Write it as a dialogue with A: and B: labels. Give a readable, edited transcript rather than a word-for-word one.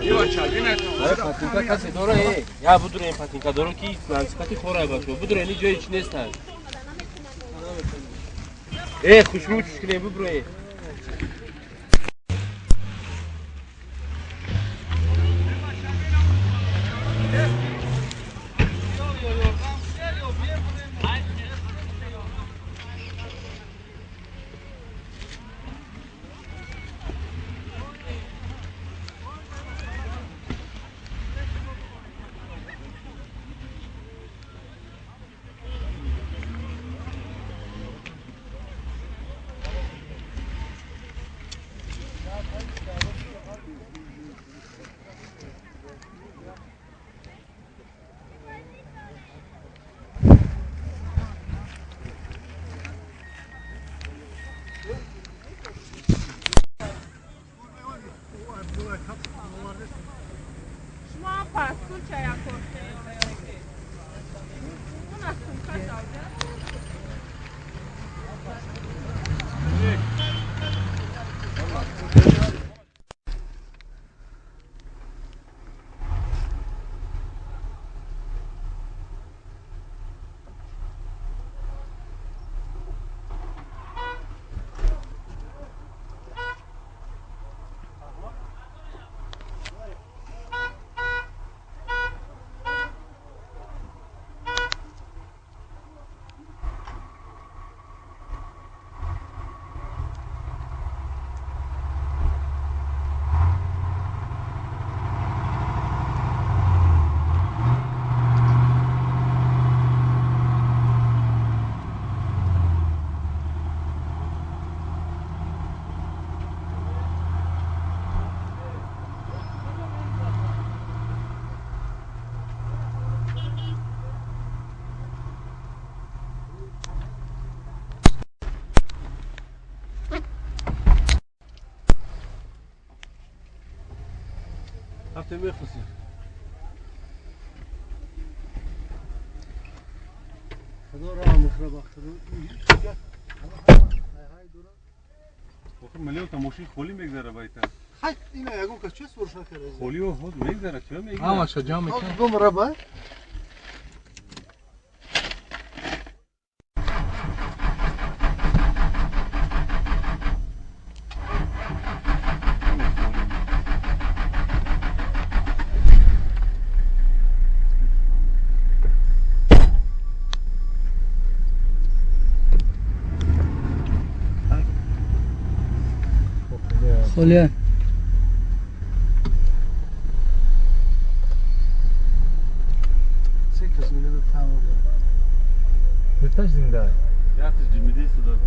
A: Патинка касе дора, я будуре патинка дора ки сифати хора бачо. Будуре ни ҷои чи нестанд. Хушрӯ чуш кунем бубуре.
B: Мехусӣ. Худо ро мухра бахтро.
C: Охир миллион та мошин холӣ мегзара байта.
B: Хай ина ягон кас чӣ сурш накарда.
C: Холӣ худ мегзара, чӣ мегзара?
D: Ҳамаша ҷамъ мекунад.
B: Гум раба.
E: Холия.
B: Се кас милион тамом.
D: Дуташ зинда.
C: Якташ ҷимиди суда.